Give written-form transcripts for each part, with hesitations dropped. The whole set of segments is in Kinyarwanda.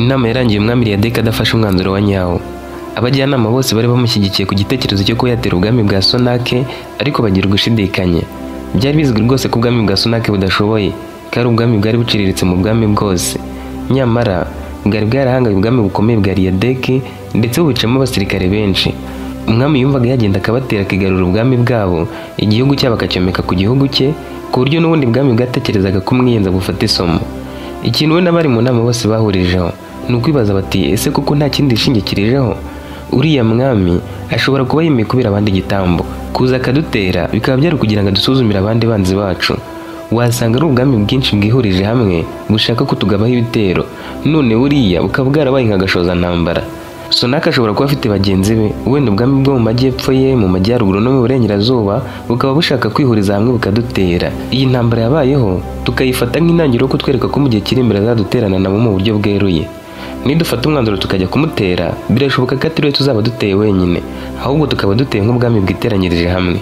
Inama yarangiye umwami Riyadeke adafashe umwanzuro wa nyawo. Abajyanama bose bari bamushyigikiye ku gitekerezo cyo kuba yatera ubwami bwa Sonake, ariko bagira ugushidikanya. Byari bizwi rwose ko ubwami bwa Sonake budashoboye, ko ari ubwami bwari buciriritse mu bwami bwose. Nyamara bwari bwarahangaye ubwami bukomeye bwa Riyadeke, ndetse bubicamo abasirikare benshi. Umwami yumvaga yagenda akabatera akigarura ubwami bwabo, igihugu cyabo akacyomeka ku gihugu cye, ku buryo n'ubundi bwami bwatekerezaga kumwiyenza bufata isomo. Ikintu we n'abari mu nama bose bahurijeho ni ukwibaza bati ese koko nta kindi yishingikirijeho? Uriya mwami ashobora kuba yemeye kubera abandi igitambo, kuza akadutera bikaba byari kugira ngo adusuzumire abandi banzi bacu. Wasanga ari ubwami bwinshi bwihurije hamwe bushaka kutugabaho ibitero, none buriya bukaba bwarabaye nka gashozantambara. Sonake ashobora kuba afite bagenzi be, wenda ubwami bwo mu majyepfo ye, mu majyaruguru no mu burengerazuba bukaba bushaka kwihuriza hamwe bukadutera. Iyi ntambara yabayeho tukayifata nk'intangiriro yo kutwereka ko mu gihe kiri imbere azaduterana nabo mu buryo bweruye. Nidufata umwanzuro tukajya kumutera, birashoboka ko atari we tuzaba duteye wenyine, ahubwo tukaba duteye nk'ubwami bwiteranyirije hamwe.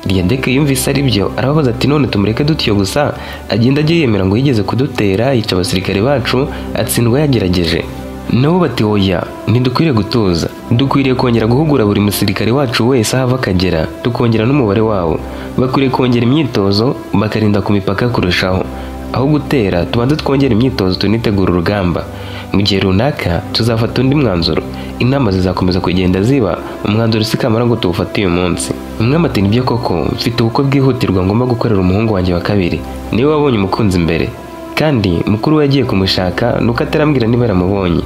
Riyadeke yumvise ari byo, arababaza ati none tumureke dutyo gusa, agenda ajye yemera ngo yigeze kudutera, yica abasirikare bacu, atsindwa yagerageje. Nabo bati oya, ntidukwiriye gutuza, dukwiriye kongera guhugura buri musirikare wacu wese aho ava akagera, tukongera n'umubare wabo. Bakwiriye kongera imyitozo, bakarinda ku mipaka kurushaho. Aho gutera, tubanze twongere imyitozo tunitegura urugamba. Mu gihe runaka tuzafata undi mwanzuro. Inama zizakomeza kugenda ziba, umwanzuro si kamara ngo tuwufate uyu munsi. Umwami ati nibyo koko, mfite ubukwe bwihutirwa ngomba gukorera umuhungu wanjye wa kabiri, niwe wabonye umukunzi mbere, kandi mukuru we yagiye kumushaka nuko atarambwira niba yaramubonye.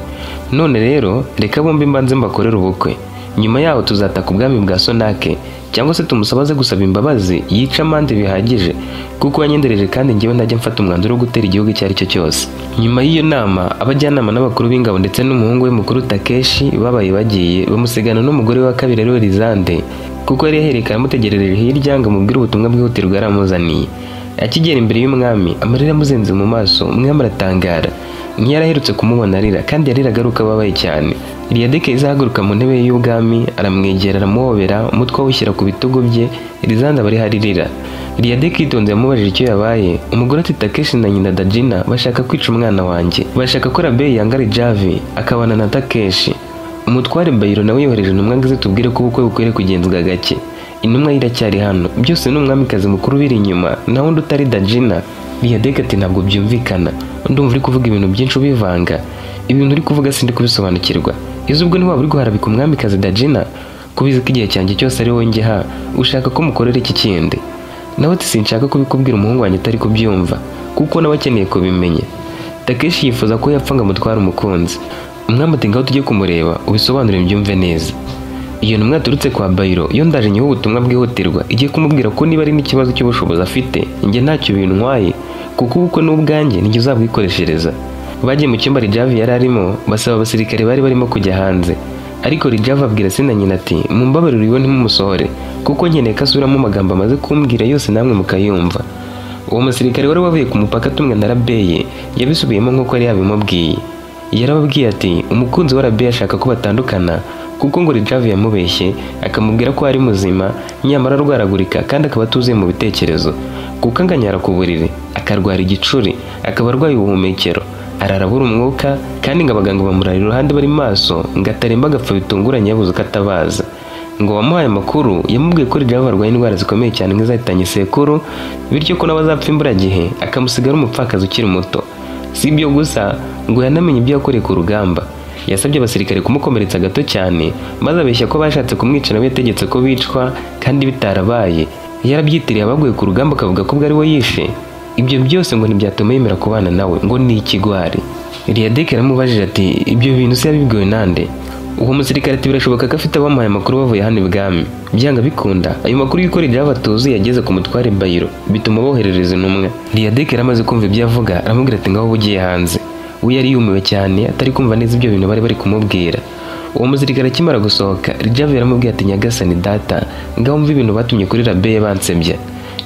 None rero reka bombi mbanze mbakorere ubukwe, nyuma yaho tuzataka ubwami bwa Sonake, cyangwa se tumusabe aze gusaba imbabazi yica amande bihagije, kuko yanyendereje kandi njyewe ntajya mfata umwanzuro wo gutera igihugu icyo ari cyo cyose. Nyuma y'iyo nama, abajyanama n'abakuru b'ingabo ndetse n'umuhungu we mukuru Takeshi babaye bagiye, bamusigana n'umugore we wa kabiri ariwe Lizande, kuko yari yahereye amutegerereje hirya ngo amubwire ubutumwa bwihutirwa yaramuzaniye. Akigera imbere y'umwami, amarira amuzenze mu maso, umwami aratangara. Ntiyaraherutse kumubona arira, kandi yariraga ari uko ababaye cyane. Riyadeke izahaguruka mu ntebe y'ubwami, aramwegera aramuhobera, umutwe awushyira ku bitugu bye, Lizande aba ariho aririra. Riyadeke yitonze yamubajije icyo yabaye, umugore ati Takeshi na nyina Dajina bashaka kwica umwana wanjye, bashaka ko Rabeyi yanga Rijavi akabana na Takeshi. Umutware Bayiro nawe yohereje intumwa ngo ize tubwire ko ubukwe bukwiriye kugenzwa gake. Intumwa ye iracyari hano, byose ni umwamikazi mukuru ubiri inyuma, naho undi utari Dajina. Riyadeke ati ntabwo byumvikana, ndumva uri kuvuga ibintu byinshi ubivanga, ibintu uri kuvuga sindi kubisobanukirwa. Ese ubwo ntiwaba uri guharabika umwamikazi Dajina? Kubizi ko igihe cyanjye cyose ari wowe ngeha, ushaka ko mukorera iki kindi? Nawe ati sinshaka kubikubwira umuhungu wanjye atari kubyumva, kuko nawe akeneye kubimenya. Takeshi yifuza ko yapfa ngo amutware umukunzi. Umwami ati ngaho tujye kumureba, ubisobanure mbyumve neza. Iyo ntumwa yaturutse kwa Bayiro, yo ndaje nyiha ubutumwa bwihutirwa, igiye kumubwira ko niba ari n'ikibazo cy'ubushobozi afite, njye ntacyo bintwaye, kuko ubukwe n'ubwanjye ninjye uzabwikoreshereza. Bagiye mu cyumba Rijavi yari arimo, basaba abasirikare bari barimo kujya hanze. Ariko Rijavi abwira se na nyina ati mumbabarire uyu ntimumusohore, kuko nkeneye ko asubiramo amagambo amaze kumbwira yose namwe mukayumva. Uwo musirikare wari wavuye ku mupaka atumwe na Rabeye yabisubiyemo nk'uko yari yabimubwiye. Yarababwiye ati umukunzi wa Rabeye ashaka ko batandukana, kuko ngo Rijavi yamubeshye akamubwira ko ari muzima, nyamara arwaragurika kandi akaba atuzuye mu bitekerezo, kuko anganyara ku buriri, akarwara igicuri, akaba arwaye ubuhumekero, ararabura umwuka, kandi ngo abaganga bamurara iruhande bari maso ngo ataremba agapfa bitunguranye yabuze uko atabaza. Ngo wamuhaye amakuru yamubwiye ko Rijavi arwaye indwara zikomeye cyane nk'izahitanye sekuru, bityo ko nawe azapfa imburagihe akamusiga ari umupfakazi ukiri muto. Si ibyo gusa, ngo yanamenye ibyo yakoreye ku rugamba. Yasabye abasirikare kumukomeretsa gato cyane, maze abeshya ko bashatse kumwica nawe yategetse ko bicwa kandi bitarabaye. Yarabyitiriye abaguye ku rugamba akavuga ko ubwo ari we yishe. Ibyo byose ngo ntibyatuma yemera kubana nawe, ngo ni ikigwari. Riyadeke yaramubajije ati ibyo bintu se yabibwiwe nande? Uwo musirikare ati birashoboka ko afite abamuhaye amakuru bavuye hano ibwami. Byanga bikunda, ayo makuru y'uko Rijavi atuzuye yageze ku mutware Bayiro, bituma boherereza intumwa. Riyadeke yaramaze kumva ibyo avuga, aramubwira ati ngaho ugiye hanze. We yari yumiwe cyane, atari kumva neza ibyo bintu bari bari kumubwira. Uwo musirikare akimara gusohoka, Rijavi yaramubwiye ati nyagasani data, ngaho mva ibintu batumye kuri Rabeye bansebya.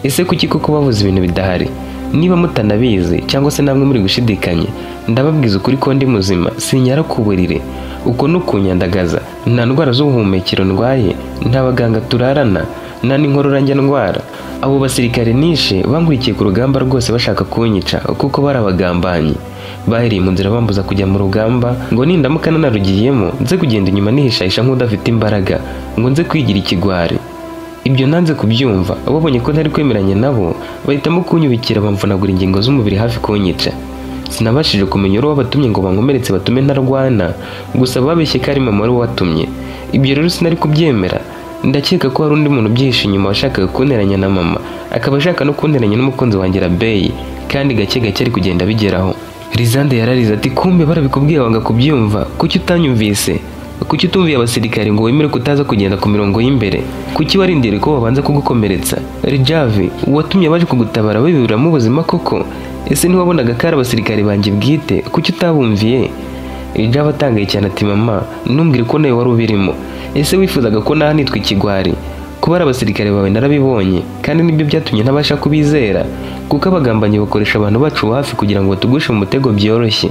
Ese kuki koko bavuze ibintu bidahari? Niba mutanabizi cyangwa se namwe muri gushidikanya, ndababwiza ukuri ko ndi muzima, sinyara ku buriri. Uko ni ukunyandagaza, nta ndwara z'ubuhumekero ndwaye, nta baganga turarana, Nta n'inkorora njya ndwara. Abo basirikare nishe bankurikiye ku rugamba rwose bashaka kunyica kuko bari abagambanyi. Bahereye mu nzira bambuza kujya mu rugamba ngo nindamuka nanarugiyemo nze kugenda inyuma nihishahisha nk'udafite imbaraga, ngo nze kwigira ikigwari. Ibyo nanze kubyumva. Babonye ko ntari kwemeranya nabo bahitamo kunyubikira bamvunagura ingingo z'umubiri hafi kunyica. Sinabashije kumenya uwo wabatumye ngo bankomeretse batume ntarwana, gusa babeshye ko ari mama wari watumye. Ibyo rero sinari kubyemera. Ndakeka ko hari undi muntu ubyihishe inyuma washakaga kunteranya na mama, akaba ashaka no kunteranya n'umukunzi wanjye Rabeyi, kandi gake gake ari kugenda bigeraho. Lizande yararize ati kumbe barabikubwiye wanga kubyumva, kuki utanyumvise? Kuki utumviye abasirikare ngo wemere kutaza kugenda ku mirongo y'imbere? Kuki warindiriye ko babanza kugukomeretsa? Rijavi, watumye abaje kugutabara babiburamo ubuzima koko? Ese ntiwabonaga ko ari abasirikare banjye bwite? Kuki utabumviye? Rijavi atangaye cyane ati mama, ntumbwire ko nawe wari ubirimo. Ese wifuzaga ko naha nitwa ikigwari? Kuba ari abasirikare bawe narabibonye, kandi nibyo byatumye ntabasha kubizera, kuko abagambanyi bakoresha abantu bacu hafi kugira ngo batugushe mu mutego byoroshye.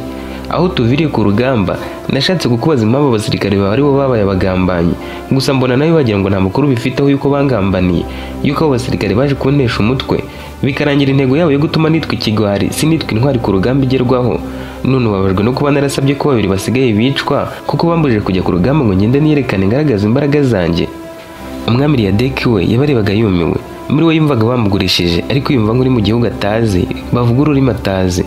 Aho tuviriye ku rugamba, nashatse kukubaza impamvu abasirikare bawe aribo babaye abagambanyi, gusa mbona nawe wagira ngo nta makuru bifiteho yuko bangambaniye, yuko abo basirikare baje kuntesha umutwe, bikarangira intego yabo yo gutuma nitwa ikigwari sinitwa intwari ku rugamba igerwaho. None ubabajwe no kuba narasabye ko babiri basigaye bicwa kuko bambujije kujya ku rugamba ngo ngende niyerekane ngaragaza imbaraga zanjye. Umwami Liyadeki we yabarebaga yumiwe. Muri we yumvaga bamugurishije, ariko yumva nk'uri mu gihugu atazi, bavuga ururimi atazi.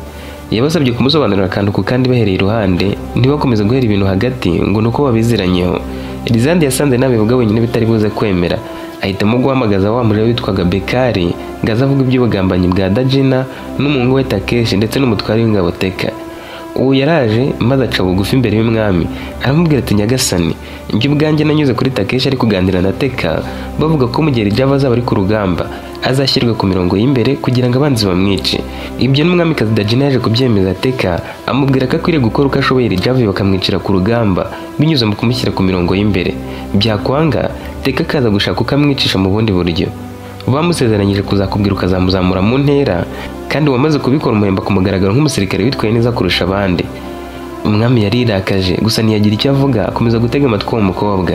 Yabasabye kumusobanurira akantu ku kandi bahereye iruhande, ntibakomeze guhera ibintu hagati ngo nuko babiziranyeho. Lizande yasanze nabivuga wenyine bitari buze kwemera, ahitamo guhamagaza wa muriro witwaga Bekari ngo aze avuge iby'ubugambanyi bwa Dajina n'umuhungu we Takeshi ndetse n'umutware w'ingabo Teka. Uwo yaraje maze aca bugufi imbere y'umwami aramubwira ati nyagasani, njye ubwanjye nanyuze kuri Takeshi ari kuganira na Teka, bavuga ko mu gihe Rijava azaba ari ku rugamba azashyirwa ku mirongo y'imbere kugira ngo abanzi bamwice. Ibyo n'umwamikazi Dajina yaje kubyemeza Teka, amubwira ko akwiriye gukora uko ashoboye Rijava bakamwicira ku rugamba binyuze mu kumushyira ku mirongo y'imbere. Byakwanga Teka akaza gushaka uko amwicisha mu bundi buryo. Bamusezeranyije kuzakubwira ukazamuzamura mu ntera, kandi wamaze kubikora umuhemba ku mugaragaro nk'umusirikare witwaye neza kurusha abandi. Umwami yarirakaje gusa ntiyagira icyo avuga, akomeza gutega amatwi uwo mukobwa.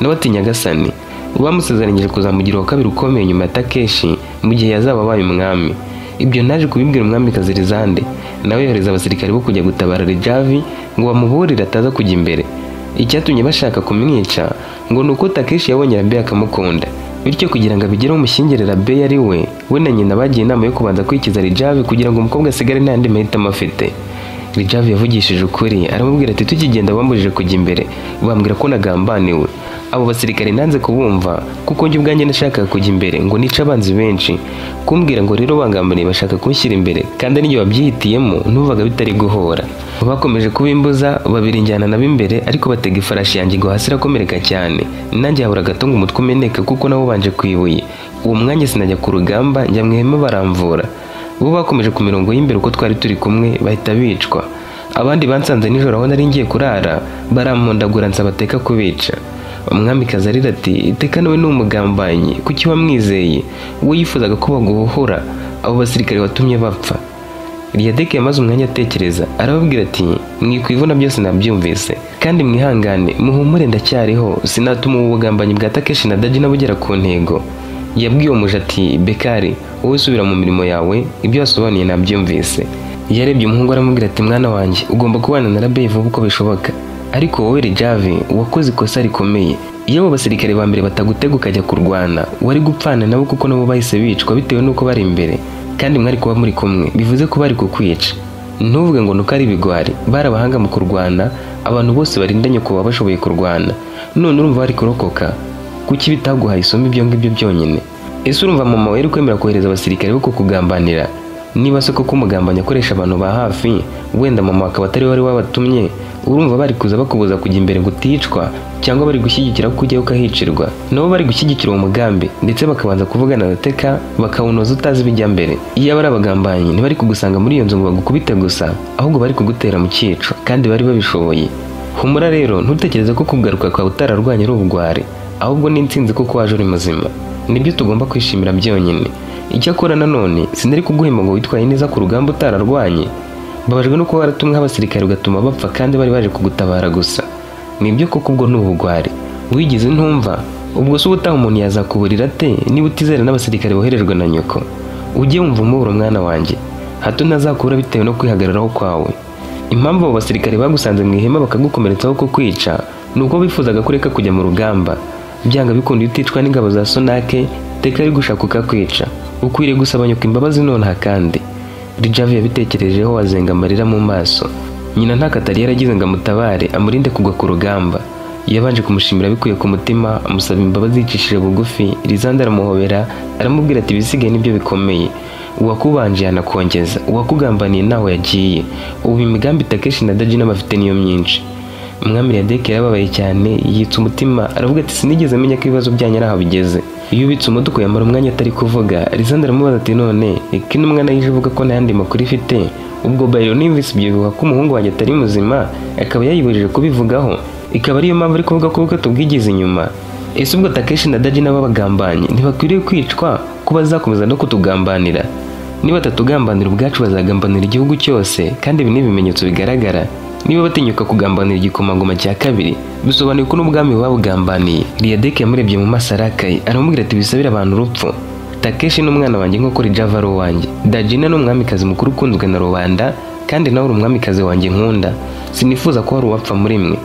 Nawe ati nyagasani, bamusezeranyije kuzamugira uwa kabiri ukomeye nyuma ya Takeshi mu gihe yazaba abaye umwami. Ibyo naje kubibwira umwamikazi Lizande, nawe yohereza abasirikare bo kujya gutabara Rijavi ngo bamuburire ataza kujya imbere. Icyatumye bashaka kumwica ngo ni uko Takeshi yabonye Rabeyi akamukunda, bityo kugira ngo abigereho umushyingire Rabeyi ari we na nyina bagiye inama yo kubanza kwikiza Rijavi kugira ngo umukobwa asigare nta yandi mahitamo afite. Rijavi yavugishije ukuri aramubwira ati tukigenda bambujije kujya imbere, bambwira ko nagambaniwe. Abo basirikare nanze kubumva kuko njye ubwanjye nashakaga kujya imbere ngo nice abanzi benshi. Kumbwira ngo rero bangambaniye bashaka kunshyira imbere kandi n'igihe babyihitiyemo numvaga bitari guhora. Bakomeje kubimbuza babiri njyana nabo imbere, ariko batega ifarashi yanjye ngo hasi irakomereka cyane, nanjye habura gato ngo umutwe umeneke kuko nabo banje ku ibuye. Uwo mwanya sinajya ku rugamba, njya mu ihema baramvura. Bo bakomeje ku mirongo y'imbere uko twari turi kumwe bahita bicwa. Abandi bansanze nijoro aho nari ngiye kurara barampondagura nsaba Teka kubica. Umwamikazi arira ati Teka nawe ni umugambanyi, kuki wamwizeye? We yifuzaga ko baguhohora, abo basirikare watumye bapfa. Liyadeki yamaze umwanya atekereza, arababwira ati mwikwivuna byose nabyumvise, kandi mwihangane muhumure ndacyariho, sinatuma ubu bugambanyi bwa Takeshi na Dajina bugera ku ntego. Yabwiye uwo muja ati Bekari, wowe subira mu mirimo yawe, ibyo wasobanuye nabyumvise. Yarebye umuhungu aramubwira ati mwana wanjye, ugomba kubana na Rabeyi vuba uko bishoboka, ariko wowe Rijavi wakoze ikosa rikomeye. Iyo abo basirikare ba mbere batagutega ukajya kurwana, wari gupfana nabo kuko nabo bahise bicwa bitewe n'uko bari imbere, kandi mwari kuba muri kumwe, bivuze ko bari kukwica. Ntuvuge ngo nuko ari ibigwari, bari abahanga mu kurwana, abantu bose barindanye kuba bashoboye kurwana, none urumva bari kurokoka. Kuki bitaguhaye isomo ibyo ngibyo byonyine? Ese urumva mama wari kwemera kohereza abasirikare bo kukugambanira? Niba se koko umugambanyi akoresha abantu ba hafi, wenda mama akaba atari wari wabatumye, urumva bari kuza bakubuza kujya imbere ngo uticwa, cyangwa bari gushyigikira ko ujyayo ukahicirwa? Nabo bari gushyigikira uwo mugambi, ndetse bakabanza kuvugana na Teka bakawunoza utazi ibijya mbere. Iyo ari abagambanyi ntibari kugusanga muri iyo nzu ngo bagukubite gusa, ahubwo bari kugutera mu cyico, kandi bari babishoboye. Humura rero, ntutekereze ko kugaruka kwawe utararwanye ari ubugwari, ahubwo ni intsinzi kuko waje uri muzima. Nibyo tugomba kwishimira byonyine. Icyakora nanone sinari kuguhemba ngo witwaye neza ku rugamba utararwanye. Mbabajwe no kuba waratumwe abasirikare ugatuma bapfa kandi bari baje kugutabara gusa. Nibyo koko ubwo ni ubugwari. Wigize ntumva, Ubwo se ubutaha umuntu yazakuburira ate niba utizera n'abasirikare boherejwe na nyoko? Ujye wumva umuburo mwana wanjye, hato ntazakubura bitewe no kwihagararaho kwawe. Impamvu abo basirikare bagusanze mu ihema bakagukomeretsaho ko kwica ni uko bifuzaga kureka kujya mu rugamba. Byanga bikunda iyo uticwa n'ingabo za Sonake, teka ari gushaka ukakwica. Ukwiriye gusaba nyoko imbabazi nonaha kandi. Rijavi yabitekerejeho azenga amarira mu maso. Nyina nta katari yaragize ngo amutabare amurinde kugwa ku rugamba. Yabanje kumushimira bikuye ku mutima, amusaba imbabazi yicishije bugufi. Lizande aramuhobera, aramubwira ati ibisigaye nibyo bikomeye. Uwakubanje yanakongeza, uwakugambaniye ntaho yagiye. Ubu imigambi Takeshi na Dajina bafite niyo myinshi. Umwami Riadeke yarababaye cyane, yitsa umutima, aravuga ati sinigeze menya ko ibibazo byanyu ari aho bigeze. Yubitse umutwe yamara umwanya atari kuvuga. Lizande aramubaza ati none ko intumwa nayo ije ivuga ko nta yandi makuru ifite, ubwo Bayiro nimvise ibyo bihuha ko umuhungu wanjye atari muzima, akaba yayibujije kubivugaho, ikaba ariyo mpamvu ari kuvuga ko ubukwe tubwigize inyuma. Ese ubwo Takeshi na Dajina b'abagambanye ntibakwiriye kwicwa ko bazakomeza no kutugambanira? Niba batatugambanira ubwacu bazagambanira igihugu cyose, kandi ibi ni ibimenyetso bigaragara. Niba batinyuka kugambanira igikomangoma cya kabiri, bisobanuye ko n'ubwami babugambaniye. Riadeke yamurebye mu maso arakaye, aramubwira ati bisabire abantu urupfu. Takeshi ni umwana wanjye nk'uko Rijava ari uwanjye. Dajina ni umwamikazi mukuru ukunzwe na rubanda, kandi nawe uri umwamikazi wanjye nkunda. Sinifuza ko hari uwapfa muri mwe.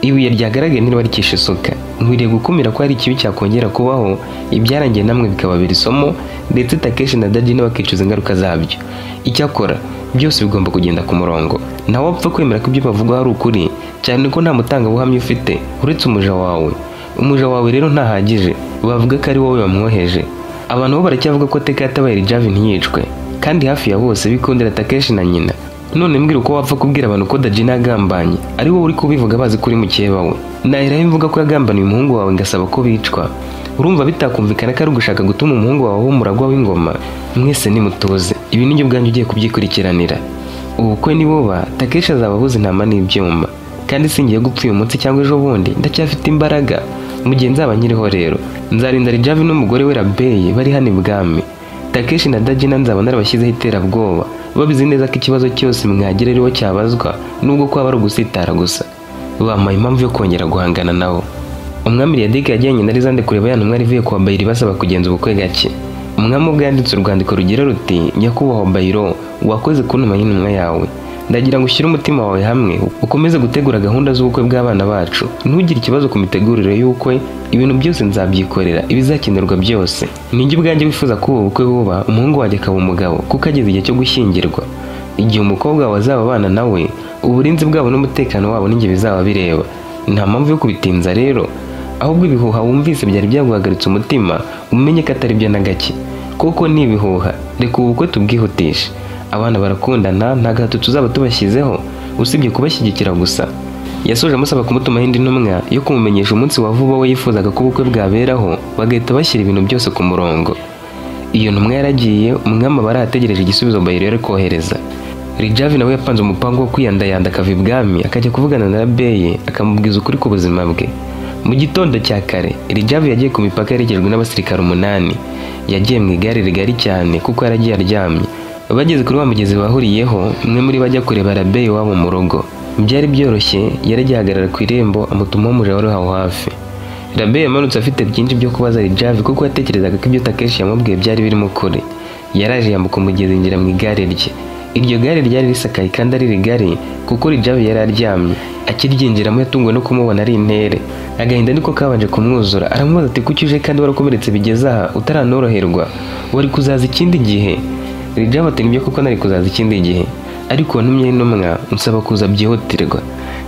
Ibuye ryagaragaye ntiribarikisha isuka. Nkwiriye gukumira ko hari ikibi cyakongera kubaho, ibyarangiye namwe bikababera isomo, ndetse Takeshi na Dajina bakicuza ingaruka zabyo. Icyakora byose bigomba kugenda ku murongo. Ntawe wapfa kwemera ko ibyo bavuga ari ukuri, cyane ko nta mutangabuhamya ufite uretse umuja wawe. Umuja wawe rero ntahagije, bavuga ko ari wowe wamwoheje. Abantu bo baracyavuga ko Teka yatabaye Rijavi ntiyicwe, kandi hafi ya bose bikundira Takeshi na nyina. None mbwira uko wapfa kubwira abantu ko Dajina yagambanye, ari wowe uri kubivuga bazi ko uri mukeba we. Naheraho imvuga ko yagambaniye umuhungu wawe ngasaba ko bicwa. Urumva bitakumvikana ko ari ugushaka gutuma umuhungu wawe w'umuragwa w'ingoma? Mwese nimutuze, ibi nibyo ubwanjye ugiye kubyikurikiranira. Ubukwe nibuba, Takeshi azaba abuze intama n'ibyuma. Kandi singiye gupfa uyu munsi cyangwa ejo bundi, ndacyafite imbaraga. Mu gihe nzaba nkiriho rero, nzarinda Rijavi n'umugore we Rabeye bari hano ibwami. Takeshi na Dajina nzaba narabashyizeho iterabwoba, babizi neza ko ikibazo cyose mwagira aribo cyabazwa, nubwo kwaba ari ugusitara gusa. Bampaye impamvu yo kongera guhangana nabo. Umwami Riadeke yajyanye na Lizande kureba ya ntumwa ivuye kwa Bayiro ibasaba kugenza ubukwe gake. Umwami ubwe yanditse urwandiko rugira ruti: Nyakubahwa Bayiro, wakoze kuntuma y'intumwa yawe. Ndagira ngo ushyire umutima wawe hamwe, ukomeze gutegura gahunda z'ubukwe bw'abana bacu. Ntugire ikibazo ku mitegurire y'ubukwe, ibintu byose nzabyikorera, ibizakenerwa byose. Ninjye ubwanjye wifuza ko ubu bukwe buba, umuhungu wanjye akaba umugabo, kuko ageze igihe cyo gushyingirwa. Igihe umukobwa wawe azaba abana nawe, uburinzi bwabo n'umutekano wabo ninjye bizaba bireba. Nta mpamvu yo kubitinza rero. Ahubwo ibihuha wumvise byari byaguhagaritse umutima, umenye ko atari byo na gake. Kuko ni ibihuha, reka ubu bukwe tubwihutishe. Abana barakundana, nta gahato tuzaba tubashyizeho, usibye kubashyigikira gusa. Yasoje amusaba kumutumaho indi ntumwa yo kumumenyesha umunsi wa vuba we yifuzaga ko ubukwe bwaberaho, bagahita bashyira ibintu byose ku murongo. Iyo ntumwa yaragiye, umwami aba arategereje igisubizo Bayiro yari kohereza. Rijavi nawe yapanze umupango wo kwiyandayanda akava ibwami, akajya kuvugana na Rabeye, akamubwiza ukuri ku buzima bwe. Mu gitondo cya kare, Rijavi yagiye ku mipaka yerekejwe n'abasirikare 8. Yagiye mu igare rigari cyane kuko yaragiye aryamye. Bageze kuri wa mugezi bahuriyeho, umwe muri bajya kureba Rabeye iwabo mu rugo. Byari byoroshye, yaragiye ahagarara ku irembo amutumaho umuja wari aho hafi. Rabeye yamanutse afite byinshi byo kubaza Rijavi kuko yatekerezaga ko ibyo Takeshi yamubwiye byari birimo ukuri. Yaraje yambuka umugezi yinjira mu igare rye. Iryo gare ryari risakaye kandi ari rigari kuko Rijavi yari aryamye. Akiryinjiramo yatunguwe no kumubona ari intere. Agahinda niko kabanje kumwuzura, aramubaza ati kuki uje kandi warakomeretse bigeze aha utaranoroherwa? Wari kuzaza ikindi gihe. Rijavi ati nibyo koko nari kuzaza ikindi gihe, ariko wantumye intumwa unsaba kuza byihutirwa.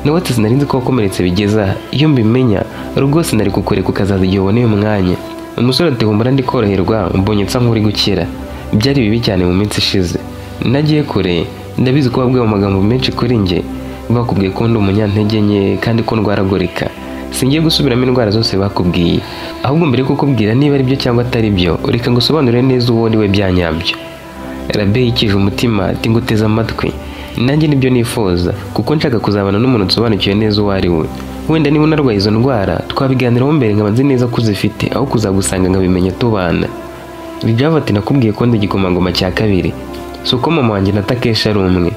Nawe ati sinari nzi ko wakomeretse bigeze aha, iyo mbimenya rwose nari kukureka ukazaza igihe uboneye umwanya. Umusore ati humura ndi koroherwa, mbonye nsa nk'uri gukira. Byari bibi cyane mu minsi ishize. Nagiye kure, ndabizi ko wabwiwe amagambo menshi kuri njye, bakubwiye ko ndi umunyantege nke kandi ko ndwaragurika. Singiye gusubiramo indwara zose bakubwiye, ahubwo mbere yo kukubwira niba ari byo cyangwa atari byo, reka ngusobanurire neza uwo ni we byanyabyo. Rabeye yikije umutima ati nguteze amatwi, nanjye nibyo nifuza, kuko nshaka kuzabana n'umuntu nsobanukiwe neza uwo ari we. Wenda niba unarwaye izo ndwara twabiganiraho mbere nkaba nzi neza ko uzifite, aho kuzagusanga nkabimenya tubana. Rijavi ati nakubwiye ko ndi igikomangoma cya kabiri, si uko mama wanjye na Takeshi ari umwe,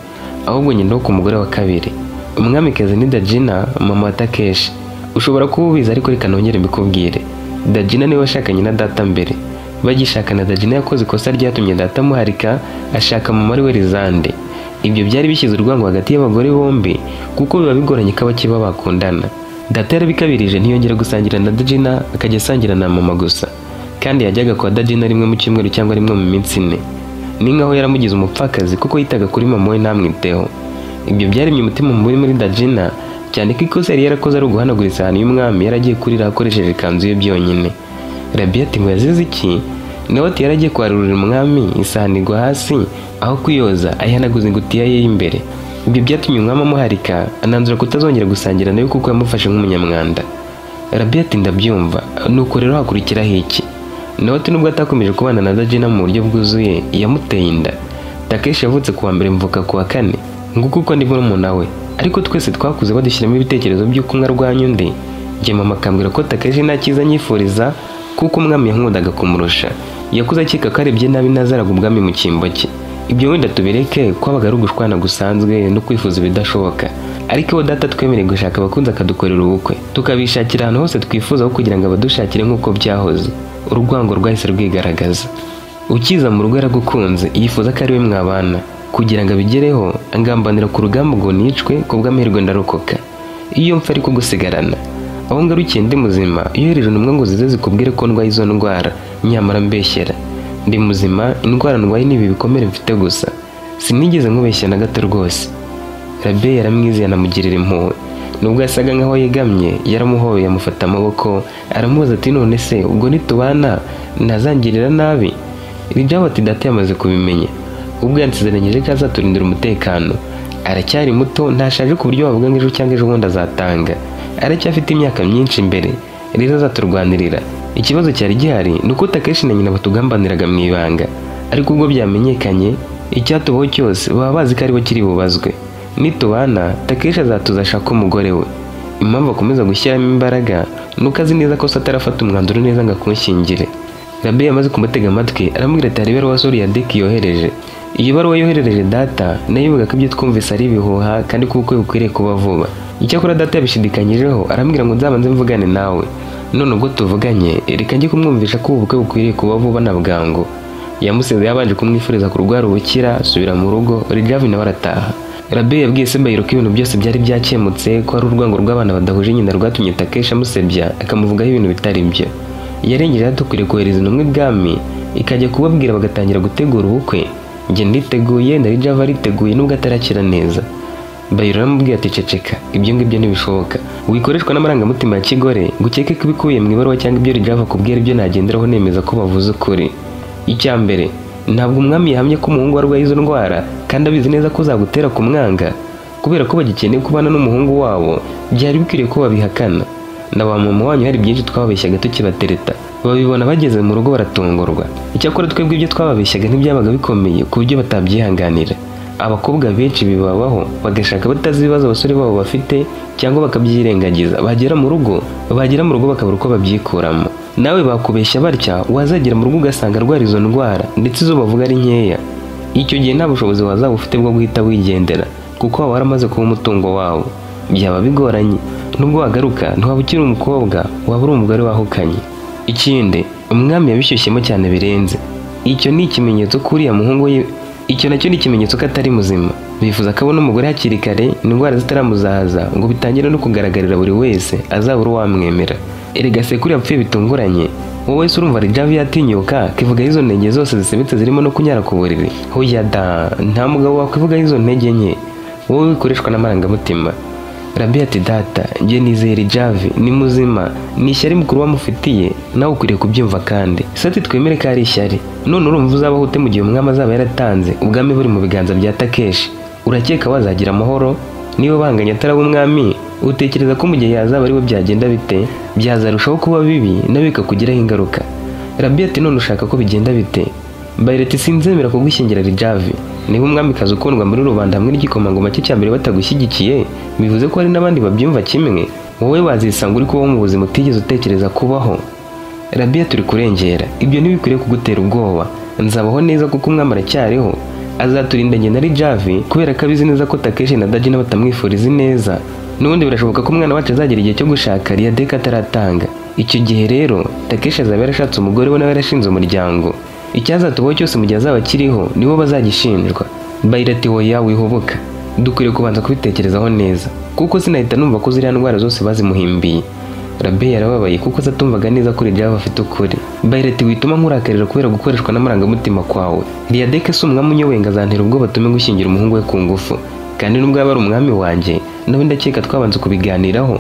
ahubwo njye ndi ku mugore wa kabiri. Umwamikazi ni Dajina, mama wa Takeshi. Ushobora kuba ubizi ariko reka nongere mbikubwire. Dajina niwe washakanye na data mbere. Bagishakana Dajina yakoze ikosa ryatumye data amuharika, ashaka mama ari we Rizande. Ibyo byari bishyize urwango hagati y'abagore bombi kuko biba bigoranye ko abakiba bakundana. Data yarabikabirije ntiyongera gusangira na Dajina, akajya asangira na mama gusa. Kandi yajyaga kwa Dajina rimwe mu cyumweru cyangwa rimwe mu minsi 4. Ni nkaho yaramugize umupfakazi kuko yitaga kuri mama we ntamwiteho. Ibyo byaremye umutima mubi muri Dajina, cyane ko ikosa yari yarakoze ari uguhanagura isahani y'umwami yaragiye kurira akoresheje ikanzu ye byonyine. Rabi ati ngo yazize iki? Nawe ati yaragiye kwarurira umwami isahani igwa hasi, aho kuyoza ayihanaguza ingutiya ye y'imbere. Ibyo byatumye umwami amuharika, ananzura kutazongera gusangira nawe kuko yamufashe nk'umunyamwanda. Rabi ati ndabyumva, nuko rero hakurikiraho iki? Nawe ati nubwo atakomeje kubana na Dajina mu buryo bwuzuye, yamuteye inda. Takeshi yavutse kuwa mbere mvuka kuwa kane, nguko uko ndi murumuna we. Ariko twese twakuze badushyiramo ibitekerezo by'uko umwe arwanya undi. Njye mama akambwira ko Takeshi nta cyiza anyifuriza kuko umwami yankundaga kumurusha. Yakuze akeka ko arebye nabi ntazaraga ubwami mu cyimbo cye. Ibyo wenda tubireke, kwabaga ari ugushwana gusanzwe no kwifuza ibidashoboka. Ariko iwo data twemereye gushaka abakunzi akadukorera ubukwe, tukabishakira ahantu hose twifuza kugira ngo abadushakire nk'uko byahoze. Urwango rwahise rwigaragaza. Ukiza mu rugo yaragukunze, yifuza ko ari we mwabana. Kugira ngo abigereho, angambanira ku rugamba ngo nicwe, ku bw'amahirwe ndarokoka. Iyo mpfa ariko gusigarana. Aho ngarukiye ndi muzima, yohereje intumwa ngo zize zikubwire ko ndwaye izo ndwara, nyamara mbeshyera. Ndi muzima, indwara ndwaye ni ibi bikomere mfite gusa. Sinigeze nkubeshya na gato rwose. Rabi yaramwizeye anamugirira impuhwe. Nubwo yasaga nkaho yegamye, yaramuhobeye amufata amaboko, aramubaza ati none se ubwo nitubana ntazangirira nabi? Rijabo ati data yamaze kubimenya. Ubwo yansezeranyije ko azaturindira umutekano. Aracyari muto, ntashaje ku buryo wavuga ngo ejo cyangwa ejo bundi azatanga. Aracyafite imyaka myinshi imbere, rero azaturwanirira. Ikibazo cyari gihari ni uko Takeshi na nyina batugambaniraga mu ibanga. Ariko ubwo byamenyekanye, icyatubaho cyose baba bazi ko aribo kiri bubazwe. Nitubana, Takeshi azatuza ashaka umugore we. Impamvu akomeza gushyiramo imbaraga ni uko azi neza ko se atarafata umwanzuro neza ngo akunshyingire. Rabi yamaze kumutega amatwi, aramubwira ati hari ibaruwa Sori ya Deki yohereje. Iyo baruwa yoherereje data, nayo ivuga ko ibyo twumvise ari ibihuha kandi ko ubukwe bukwiriye kuba vuba. Icyakora data yabishidikanyijeho, arambwira ngo nzabanze mvugane nawe. None ubwo tuvuganye, reka njye kumwumvisha ko ubukwe bukwiriye kuba vuba na bwangu. Yamusezeye yabanje kumwifuriza kurwara ubukira, asubira mu rugo, Rijavi nawe arataha. Rabi yabwiye Sebayiro ko ibintu byose byari byakemutse, ko ari urwango rw'abana badahuje nyina rwatumye Takeshi amusebya, akamuvugaho ibintu bitari byo. Yarengeje dukwiriye kohereza intumwa ibwami, ikajya kubabwira bagatangira gutegura ubukwe. Njye nditeguye, na Rijava ariteguye nubwo atarakira neza. Bayiro aramubwira ati ceceka, ibyo ngibyo ntibishoboka. Wikoreshwa n'amarangamutima ya kigore, ngo ukeke ko ibikubiye mu ibaruwa cyangwa ibyo Rijava akubwira ibyo nagenderaho nemeza ko bavuze ukuri. Icya mbere, ntabwo umwami yahamye ko umuhungu arwaye izo ndwara kandi abizi neza ko zagutera kumwanga. Kubera ko bagikeneye kubana n'umuhungu wabo, byari bikwiriye ko babihakana. Na ba mama wanyu hari byinshi twababeshyaga tukibatereta, babibona bageze mu rugo baratungurwa. Icyakora twebwe ibyo twababeshyaga ntibyabaga bikomeye ku buryo batabyihanganira. Abakobwa benshi bibabaho, bagashaka batazi ibibazo abasore babo bafite cyangwa bakabyirengagiza, bagera mu rugo bakabura uko babyikuramo. Nawe bakubeshya batya, wazagera mu rugo ugasanga arwara izo ndwara ndetse izo bavuga ari nkeya. Icyo gihe nta bushobozi wazaba ufite bwo guhita wigendera, kuko waba waramaze kuba umutungo wawo. Byaba bigoranye. Nubwo wagaruka ntiwaba ukiri umukobwa, waba uri umugore wahukanye. Ikindi, umwami yabishyushyemo cyane birenze. Icyo ni ikimenyetso ko uriya muhungu we, icyo nacyo ni ikimenyetso ko atari muzima. Bifuza ko abona umugore hakiri kare, indwara zitaramuzahaza ngo bitangire no kugaragarira buri wese, azabura uwamwemera. Erega sekuru yapfuye bitunguranye. Wowe se urumva Rijavi yatinyuka akivugaho izo ntege zose zisebetse zirimo no kunyara ku buriri? Hoya da, nta mugabo wakwivugaho izo ntege nke. Wowe wikoreshwa n'amarangamutima. Rabi ati data, njye nizeye Rijavi, ni muzima, ni ishyari mukuru wamufitiye, nawe ukwiriye kubyumva kandi. Sati twemere ko ari ishyari. None urumva uzabaho ute mu gihe umwami azaba yaratanze, ubwami buri mu biganza bya Takeshi? Urakeka wazagira amahoro? Niba banganya ataraba umwami, utekereza ko mu gihe yazaba ari we byagenda bite? Byazarushaho kuba bibi, nawe bikakugiraho ingaruka. Rabi ati none ushaka ko bigenda bite? Bayiro ati sinzemera kugushyingira Rijavi. Niba umwamikazi ukundwa muri rubanda hamwe n'igikomangoma cye cya mbere batagushyigikiye, bivuze ko hari n'abandi babyumva kimwe. Wowe wazisanga uri kubaho mu buzima utigeze utekereza kubaho. Rabi turi kurengera, ibyo ntibikwiriye kugutera ubwoba. Nzabaho neza kuko umwami aracyariho, azaturinda njye na Rijavi kubera ko abizi neza ko Takeshi na Dajina batamwifuriza ineza. N'ubundi birashoboka ko umwana wacu azagera igihe cyo gushaka Riyadeka ataratanga. Icyo gihe rero Takeshi azaba yarashatse umugore we nawe yarashinze umuryango. Icyazatubaho cyose mu gihe azaba akiriho nibo bazagishinjwa. Bayira ati hoya wihubuka, dukwiriye kubanza kubitekerezaho neza kuko sinahita numva ko ziriya ndwara zose bazimuhimbiye. Rabe yarababaye kuko atumvaga neza ko Rijava afite ukuri. Bayira ati wituma nkurakarira kubera gukoreshwa n'amarangamutima kwawe. Riyadeke si umwami unyoboye ngo azantera ubwoba atume gushyingira umuhungu we ku ngufu, kandi nubwo yaba ari umwami wanjye nawe ndakeka twabanza kubiganiraho.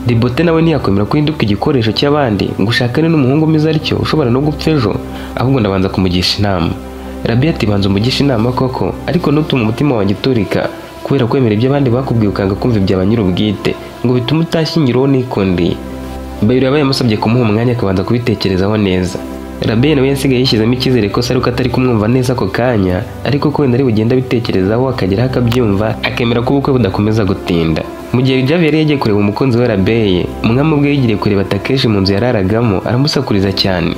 Ribote nawe ntiyakwemera ko uhinduka igikoresho cy'abandi ngo ushakane n'umuhungu umeze atyo ushobora no gupfa ejo, ahubwo ndabanza kumugisha inama. Rabi ati banza umugisha inama koko, ariko ntutume umutima wanjye uturika kubera kwemera ibyo abandi bakubwiye ukanga kumva ibya ba nyir'ubwite ngo bitume utashyingira uwo nikundiye. Bayiro yabaye amusabye kumuha umwanya akabanza kubitekerezaho neza. Rabi nawe yasigaye yishyizemo icyizere ko Saruka atari kumwumva neza ako kanya, ariko ko wenda ari bugenda abitekerezaho akageraho akabyumva akemera ko ubukwe budakomeza gutinda. Mu gihe Rijava yari yagiye kureba umukunzi we Rabeye, umwami ubwe yigiriye kureba Takeshi mu nzu yararagamo aramusakuriza cyane.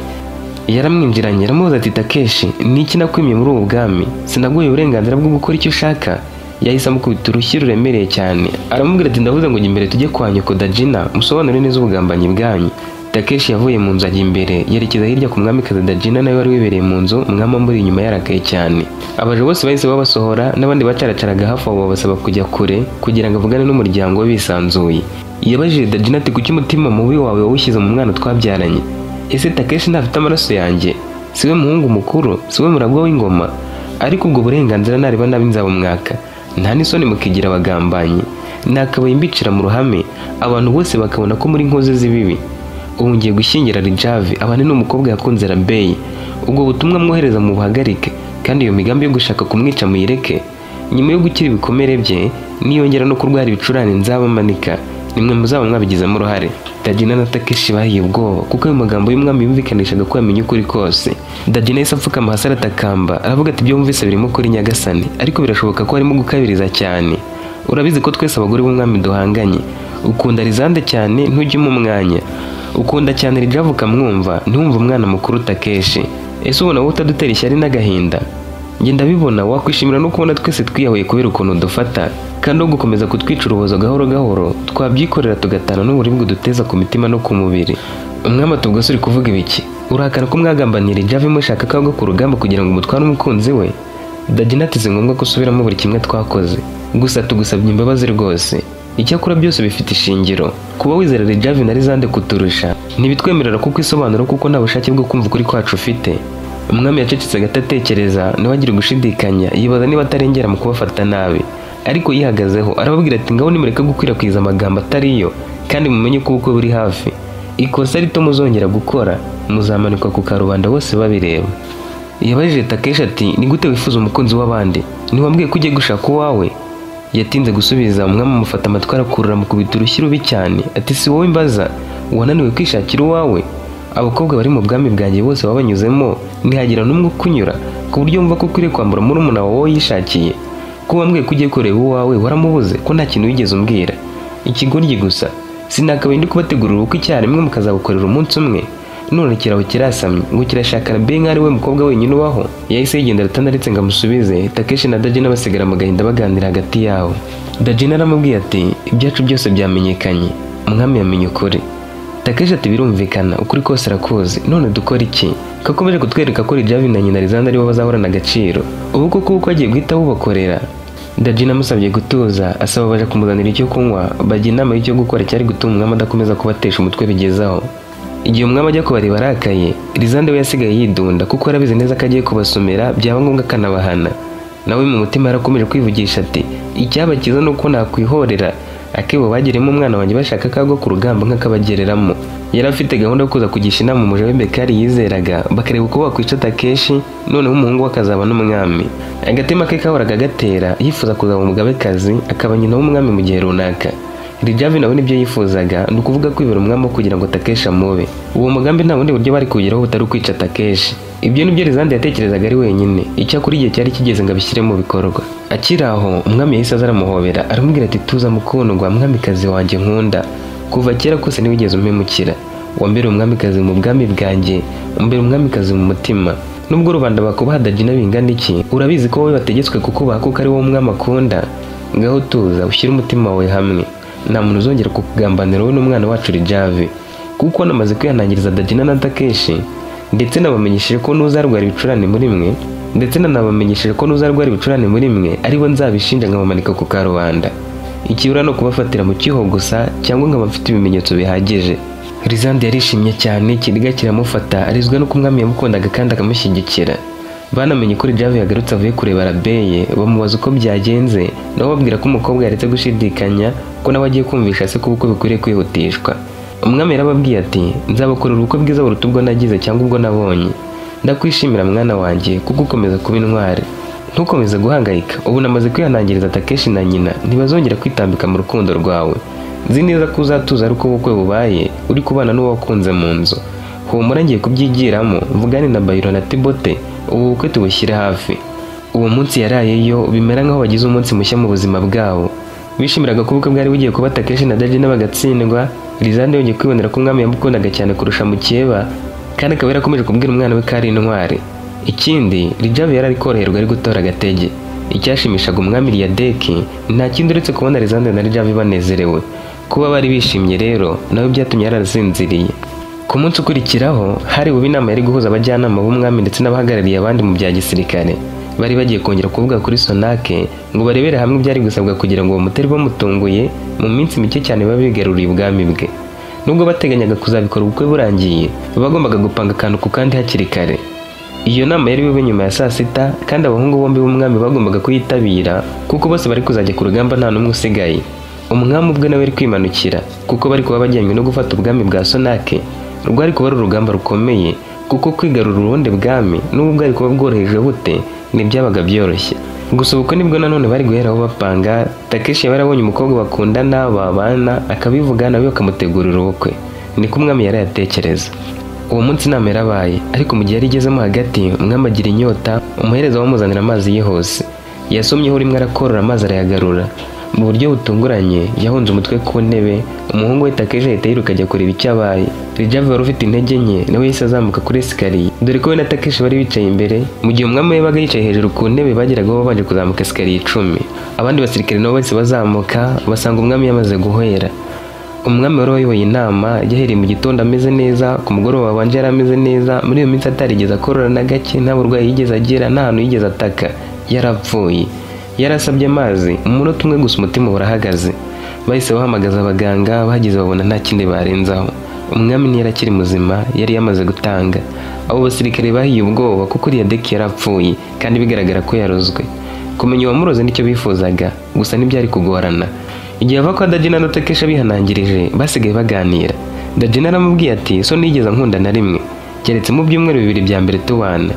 Yaramwinjiranye aramubaza ati Takeshi, ni iki nakwimye muri ubu bwami? Sinaguhaye uburenganzira bwo gukora icyo ushaka? Yahise amukubita urushyi ruremereye cyane, aramubwira ati ndavuze ngo jya imbere tujye kwa nyoko Dajina musobanure neza ubugambanyi bwanyu. Takeshi yavuye mu nzu ajya imbere yerekeza hirya ku mwamikazi Dajina nawe wari wibereye mu nzu, umwami amuri inyuma yarakaye cyane. Abaja bose bahise babasohora n'abandi bacaracaraga hafi aho babasaba kujya kure kugira ngo avugane n'umuryango we bisanzuye. Yabajije Dajina ati kuki umutima mubi wawe wawushyize mu mwana twabyaranye? Ese Takeshi ntafite amaraso yanjye? Si we muhungu mukuru? Si we muragwa w'ingoma? Ariko ubwo burenganzira nareba nabi nzabumwaka. Nta n'isoni mukigira abagambanyi. Nakabaye mbicira mu ruhame abantu bose bakabona ko muri nkozi z'ibibi. Ubu ngiye gushyingira Rijave abane n'umukobwa yakunze Rabeye. Ubwo butumwa mwohereza mu buhagarike, kandi iyo migambi yo gushaka kumwica muyireke. Nyuma yo gukira ibikomere bye niyongera no kurwara ibicurane nzabamanika, nimwe muzaba mwabigizemo uruhare. Dajina na Takeshi bahiye ubwoba kuko ayo magambo y'umwami yumvikanishaga ko yamenye ukuri kose. Dajina yahise apfukama hasi aratakamba aravuga ati ibyo wumvise birimo kuri nyagasani, ariko birashoboka ko harimo gukabiriza cyane. Urabizi ko twese abagore b'umwami duhanganye. Ukunda Rizande cyane ntujye umuha umwanya. Ukunda cyane Rijava ukamwumva ntiwumve umwana mukuru Takeshi. Ese ubona wowe utadutera ishyari n'agahinda? Njye ndabibona wakwishimira no kubona twese twiyahuye kubera ukuntu dufata, kandi no gukomeza kutwica urubozo gahoro gahoro twabyikorera tugatana n'uburibwe duteza ku mitima no ku mubiri. Umwami ati ubwo se uri kuvuga ibiki? Urahakana ko mwagambanira Rijava mushaka ko agwa ku rugamba kugira ngo umutware umukunzi we? Dajina ati si ngombwa ko usubiramo buri kimwe twakoze, gusa tugusabye imbabazi rwose. Icyakora byose bifite ishingiro. Kuba wizera Rijava na Rizande kuturusha ntibitwemerera kuko isobanura kuko nta bushake bwo kumva ukuri kwacu ufite. Umwami yacecetse gato atekereza, nawe agira gushidikanya yibaza niba atarengera mu kubafata nabi, ariko yihagazeho arababwira ati ngaho nimureke gukwirakwiza amagambo atariyo, kandi mumenye ko ubukwe buri hafi. Ikosa rito muzongera gukora muzamanikwa ku karubanda bose babireba. Yabajije Takeshi ati ni gute wifuza umukunzi w'abandi? Ntiwambwiye ko ugiye gushaka uwawe? Yatinze gusubiza, umwami amufata amatwi arakurura amukubita urushyi rubi cyane ati si wowe mbaza, wananiwe kwishakira uwawe? Abakobwa bari mu bwami bwanjye bose babanyuzemo ntihagira n'umwe ukunyura ku buryo wumva ko ukwiriye kwambura murumuna wawe yishakiye. Ko wambwiye ko ugiye kureba uwawe waramubuze, ko nta kintu wigeze umbwira? Ikigoryi gusa. Sinakabaye ndi kubategurira ubukwe icyarimwe mukazabukorera umunsi umwe. None kiraho kirasamye ngo kirashaka Rabeye nk'aho ari we mukobwa wenyine ubaho. Yahise yigendera atanaretse ngo amusubize. Takeshi na Dajina basigara mu gahinda baganira hagati yabo. Dajina aramubwiye ati ibyacu byose byamenyekanye, umwami yamenye ukuri. Takeshi ati birumvikana ukuri kose arakuzi, none dukora iki? Ko akomeje kutwereka ko Rijava na nyina Rizande aribo bazahorana agaciro, ubu koko uko agiye guhita bubakorera. Dajina amusabye gutuza, asaba baje kumuzanira icyo kunywa, bajya inama y'icyo gukora cyari gutuma umwami adakomeza kubatesha umutwe bigezaho. Igihe umwami ajya kubareba arakaye, Rizande we yasigaye yidunda kuko yarabizi neza ko agiye kubasomera byaba ngombwa akanabahana. Nawe mu mutima yarakomeje kwivugisha ati icyaba cyiza ni uko nakwihorera akebo bagiremo umwana wanjye bashaka kagwa ku rugamba nk'akabagereramo. Yari afite gahunda yo kuza kugisha inama umuja we Bekari yizeraga, bakareba uko bakwica Takeshi noneho umuhungu we akazaba n'umwami. Agatima ke kahoraga gatera yifuza kuzaba umugabekazi akaba nyina w'umwami mu gihe runaka. Rijava nawe nibyo yifuzaga, ni ukuvuga kwibera umwami kugira ngo Takeshi amube. Uwo mugambi nta bundi buryo bari kuwugeraho butari ukwica Takeshi. Ibyo nibyo Rizande yatekerezaga ari wenyine, icyakora igihe cyari kigeze ngo abishyire mu bikorwa. Akiri aho, umwami yahise aza aramuhobera, aramubwira ati tuza mukundwa, mwamikazi wanjye nkunda. Kuva kera kose ntiwigeze umpemukira. Wambere umwamikazi mu bwami bwanjye, umbere umwamikazi mu mutima. Nubwo rubanda bakubaha Dajina bingana iki, urabizi ko wowe bategetswe kukubaha kuko ari wowe umwami akunda. Ngaho tuza ushyire umutima wawe hamwe. Nta muntu uzongera kukugambanira wowe n'umwana wacu Rijave. Kuko namaze kwihanangiriza Dagina na Takeshi, ndetse nabamenyesheje ko n'uzarwara ibicurane muri mwe, ndetse nanabamenyesheje ko n'uzarwara ibicurane muri mwe aribo nzabishinja nkabamanika ku karubanda. Ikibura no kubafatira mu cyuho gusa cyangwa nkaba mfite ibimenyetso bihagije. Lizande yarishimye cyane, ikiniga kiramufata, arizwa nuko umwami yamukundaga kandi akamushyigikira. Banamenye ko Rijave yagarutse avuye kureba Rabeye, bamubaza uko byagenze, nabo babwira ko umukobwa yaretse gushidikanya ko nawe agiye kumvisha se ko ubukwe bukwiriye kwihutishwa. Umwami yarababwiye ati nzabakorera ubukwe bwiza buruta ubwo nagize cyangwa ubwo nabonye. Ndakwishimira mwana wanjye kuko ukomeza kuba intwari. Ntukomeze guhangayika, ubu namaze kwihanangiriza Takeshi na nyina, ntibazongera kwitambika mu rukundo rwawe. Nzi neza ko uzatuza ari uko ubukwe bubaye, uri kubana n'uwo wakunze mu nzu. Humura ngiye kubyigiramo, mvugane na Bayiro na Tibote, ubu bukwe tubushyire hafi. Uwo munsi yarayeyo, bimera nk'aho bagize umunsi mushya mu buzima bwabo. Bishimiraga ko ubukwe bwari bugiye kuba Takeshi na Dagina bagatsindwa. Lizande yongeye kwibonera ko umwami yamukundaga cyane kurusha mukeba, kandi akaba yarakomeje kubwira umwana we ko ari intwari. Ikindi, Rijave yari ari koroherwa ari gutora agatege. Icyashimishaga umwami Liyadeki nta kindi uretse kubona Lizande na Rijave banezerewe. Kuba bari bishimye rero nawe byatumye yarasinziriye. Ku munsi ukurikiraho hari bube inama yari guhuza abajyanama b'umwami ndetse n'abahagarariye abandi mu bya gisirikare. Bari bagiye kongera kuvuga kuri Sonake ngo barebere hamwe ibyari gusabwa kugira ngo bamutere bamutunguye mu minsi mike cyane babe bigaruriye ubwami bwe. Nubwo bateganyaga kuzabikora ubukwe burangiye, bagombaga gupanga akantu ku kandi hakiri kare. Iyo nama yari bube nyuma ya saa sita, kandi abahungu bombi b'umwami bagombaga kuyitabira kuko bose bari kuzajya ku rugamba nta n'umwe usigaye. Umwami ubwe nawe ari kwimanukira kuko bari kuba bajyanywe no gufata ubwami bwa Sonake. Rwari kuba ari urugamba rukomeye kuko kwigarura urundi bwami n'ubwo bwari kuba bworoheje bute ntibyabaga byoroshye. Gusa ubukwe nibwo nanone bari guheraho bapanga. Takeshi yaba yarabonye umukobwa bakundana babana akabivuga nawe bakamutegurira ubukwe, niko umwami yarayatekereza. Uwo munsi inama yarabaye, ariko mu gihe yari igezemo hagati umwami agira inyota, umuhereza bamuzanira amazi yihuse. Yasomyeho rimwe arakorora amazi arayagarura. Mu buryo butunguranye yahunze umutwe ku ntebe, umuhungu we Takeshi ahita yiruka ajya kureba icyabaye. Rijave wari ufite intege nke nawe yahise azamuka kuri esikariye, dore ko we na Takeshi bari bicaye imbere, mu gihe umwami we yabaga yicaye hejuru ku ntebe bageragaho babanje kuzamuka esikariye 10. Abandi basirikare nabo bahise bazamuka basanga umwami yamaze guhera. Umwami wari wayoboye inama yahereye mu gitondo ameze neza, ku mugoroba wabanje yari ameze neza, muri iyo minsi atarigeze akorora na gake, nta burwayi yigeze agira, nta hantu yigeze ataka, yarapfuye. Yarasabye amazi umunota umwe gusa umutima urahagaze. Bahise bahamagaza abaganga, bahageze babona nta kindi barenzaho. Umwami ntiyari akiri muzima, yari yamaze gutanga. Abo basirikare bahiye ubwoba kuko Liyadeki yarapfuye kandi bigaragara ko yarozwe. Kumenya uwamuroze nicyo bifuzaga, gusa ntibyari kugorana. Igihe ava kwa Dagina na Takeshi bihanangirije, basigaye baganira. Dagina aramubwiye ati so nigeze nkunda na rimwe, keretse mu byumweru bibiri bya mbere tubana.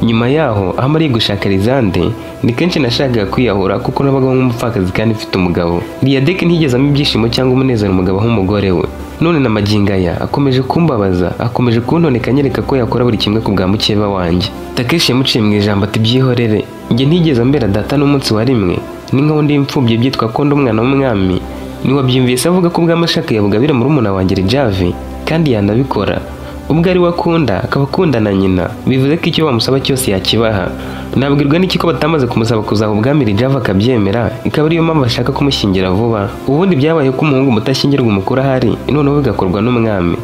Nyuma yaho aho amariye gushaka Lizande, ni kenshi nashakaga kwiyahura kuko nabagaho nk'umupfakazi kandi mfite umugabo. Liyadeki ntiyigeze ampa ibyishimo cyangwa umunezero umugabo nk'umugore we. None na magingo aya akomeje kumbabaza, akomeje kuntoneka anyereka ko yakora buri kimwe ku bwa mukeba wanjye. Takeshi yamuciye mu ijambo ati byihorere, njye ntigeze ambera data n'umunsi wa rimwe, ni nkaho ndi imfubyi byitwa ko ndi umwana w'umwami. Ntiwabyumvise avuga ko ubw'amashaka yabugabira murumuna wanjye Rijave, kandi yanabikora. Ubwo ari we akunda akaba akunda na nyina, bivuze ko icyo bamusaba cyose yakibaha. Nabwirwa n'iki ko batamaze kumusaba kuzaha ubwami Rijave akabyemera, ikaba ariyo mpamvu ashaka kumushyingira vuba. Ubundi byabaye ko umuhungu muto ashyingirwa umukuru ahari, noneho bigakorwa n'umwami.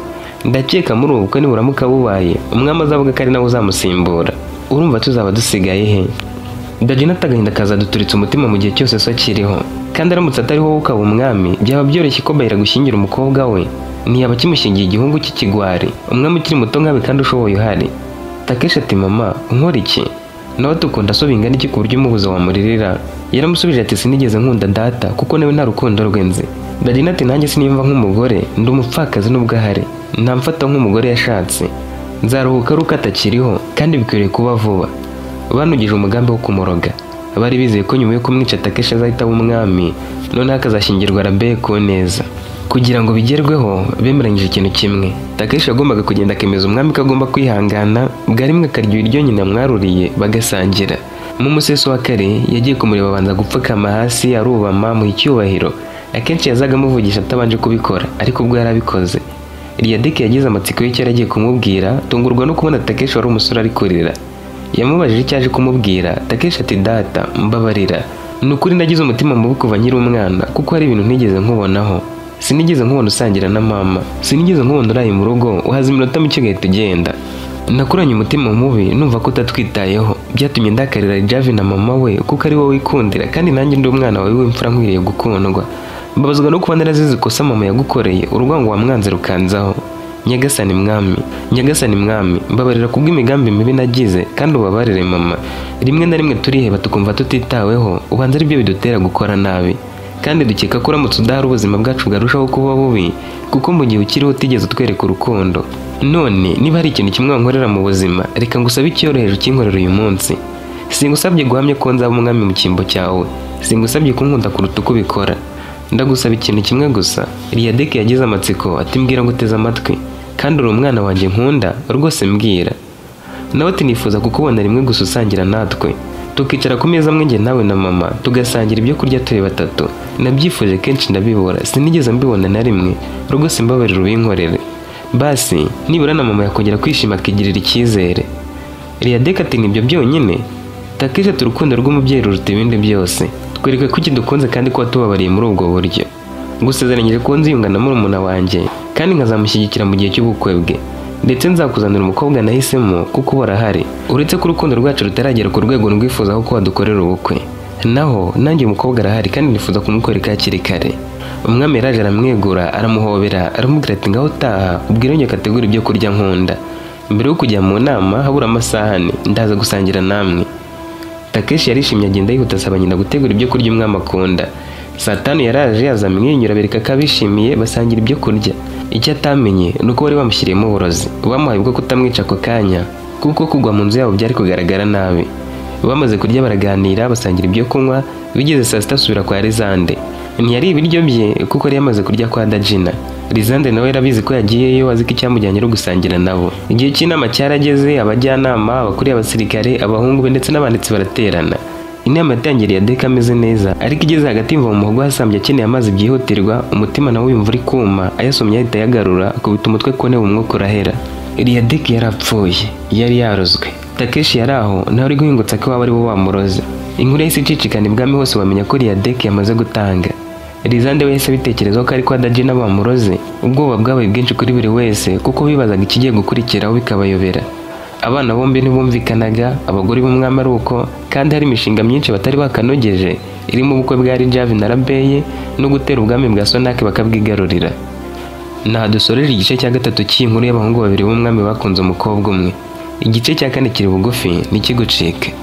Ndakeka muri ubu bukwe niburamuka bubaye, umwami azavuga ko ari nawe uzamusimbura. Urumva tuzaba dusigaye he? Dagina atagahinda kazaduturitsa umutima mu gihe cyose so akiriho. Kandi aramutse atariho wowe ukaba umwami, byaba byoroshye ko Bayira gushyingira umukobwa we. Ntiyaba akimushingiye igihungu cy'ikigwari, umwami ukiri muto nkawe kandi ushoboye uhari. Takeshi ati mama, unkora iki? Nawe tukunda so bingana iki ku buryo umubuza wamuririra? Yaramusubije ati sinigeze nkunda data kuko nawe nta rukundo rwe nzi. Dagina ati nanjye siniyumva nk'umugore, ndi umupfakazi nubwo ahari, ntamfata nk'umugore yashatse. Nzaruhuka ari uko atakiriho kandi bikwiriye kuba vuba. Banugije umugambi wo kumuroga. Bari bizeye ko nyuma yo kumwica Takeshi azahita aba umwami, noneho akazashyingirwa Rabeye ku neza. Kugira ngo bigerweho, bemeranyije ikintu kimwe. Takeshi yagombaga kugenda akemeza umwami ko agomba kwihangana, bwa rimwe akarya ibiryo nyina mwaruriye bagasangira. Mu museso wa kare yagiye kumureba abanza gupfukama hasi arubama mu icyubahiro. Akenshi yazaga amuvugisha atabanje kubikora, ariko ubwo yarabikoze. Liyadeki yagize amatsiko y'icyo yari agiye kumubwira, tungurwa no kubona Takeshi wari umusore ari kurira. Yamubajije icyo aje kumubwira, Takeshi ati data, mbabarira. Ni ukuri nagize umutima mubi kuva nkiri umwana, kuko hari ibintu ntigeze nkubonaho. Sinigeze nkubona usangira na mama, sinigeze nkubona uraye mu rugo, uhaza iminota mike ugahita ugenda. Nakuranye umutima mubi numva ko utatwitayeho. Byatumye ndakarira Javi na mama we kuko ari wowe wikundira, kandi nanjye ndi umwana wawe w'imfura nkwiriye gukundwa. Mbabazwa no kuba narazize ikosa mama yagukoreye, urwango wamwanze rukanzaho. Nyagasani mwami, Nyagasani mwami, mbabarira kubw'imigambi mibi nagize kandi ubabarire mama. Rimwe na rimwe turiheba tukumva tutitaweho, ubanza aribyo bidutera gukora nabi. Kandi dukeka ko uramutse udahari ubuzima bwacu bwarushaho kuba bubi, kuko mu gihe ukiriho utigeze utwereka urukundo. None niba hari ikintu kimwe wankorera mu buzima, reka ngusabe icyoroheje ukinkorera uyu munsi. Singusabye guhamya ko nzaba umwami mu cyimbo cyawe, singusabye kunkunda kuruta uko ubikora. Ndagusaba ikintu kimwe gusa. Riyadeke yagize amatsiko ati mbwira ngo uteze amatwi, kandi uri umwana wanjye nkunda, rwose mbwira. Nawe ati nifuza kukubona rimwe gusa usangira natwe, tukicara ku meza amwe njye nawe na mama, tugasangira ibyo kurya turi batatu. Nabyifuje kenshi ndabibura, sinigeze mbibona na rimwe, rwose mbabarira ubinkorere. Basi nibura na mama yakongera kwishima akigirira icyizere. Riyadeke ati nibyo byonyine? Takeshi ati urukundo rw'umubyeyi ruruta ibindi byose. Twereke ko ukidukunze kandi ko watubabariye muri ubwo buryo. Ngusezeranyije ko nziyunga na murumuna wanjye kandi nkazamushyigikira mu gihe cy'ubukwe bwe. Ndetse nzakuzanira umukobwa nahisemo kuko barahari. Uretse ko urukundo rwacu rutaragera ku rwego rwifuza ko wadukorera ubukwe. Naho nanjye umukobwa arahari kandi nifuza kumukwereka hakiri kare. Umwami yaraje aramwegura, aramuhobera, aramubwira ati ngaho utaha ubwire nyoko ategura ibyo kurya nkunda. Mbere yo kujya mu nama habura amasaha ane, ndaza gusangira namwe. Takeshi yarishimye agenda yihuta asaba nyina gutegura ibyo kurya umwami akunda. Saa tanu yaraje azamwenyura abereka ko abishimiye, basangira ibyo kurya. Icyo atamenye ni uko bari bamushyiriyemo uburozi, bamuhaye ubwo kutamwica ako kanya, kuko kugwa mu nzu yabo byari kugaragara nabi. Bamaze kurya baraganira, basangira ibyo kunywa, bigeze saa sita asubira kwa Rizande. Ntiyari ibiryo bye kuko yari yamaze kurya kwa Dajina. Rizande nawe yarabizi ko yagiyeyo, azi ko icyamujyanye ari ugusangira nabo. Igihe cy'inama cyarageze, abajyanama, abakuriye abasirikare, abahungu be ndetse n'abanditsi baraterana. Inama yatangiriye Deka ameze neza, ariko igeze hagati yumva mu muhogo hasambye akeneye amazi byihutirwa, umutima nawe yumva uri kuma, ayasomye ahita ayagarura, akubita umutwe ku ntebe umwuka urahera. Riyadeke yarapfuye, yari yarozwe. Takeshi yari aho, nawe ari guhingutsa ko iwabo ari bo bamuroze. Inkuru yahise icicikana ibwami hose bamenya ko Riyadeke yamaze gutanga. Rizande we yahise abitekerezaho ko ari kwa Dajina bamuroze. Ubwoba bwabaye bwinshi kuri buri wese kuko bibazaga ikigiye gukurikiraho bikabayobera. Abana bombi ntibumvikanaga, abagore b'umwami ari uko, kandi hari imishinga myinshi batari bakanogeje, irimo ubukwe bwa Rijavi na Rabeye no gutera ubwami bwa Sonake bakabwigarurira. Naha dusoreje igice cya gatatu cy'inkuru y'abahungu babiri b'umwami bakunze umukobwa umwe. Igice cya kane kiri bugufi, ntikigucike.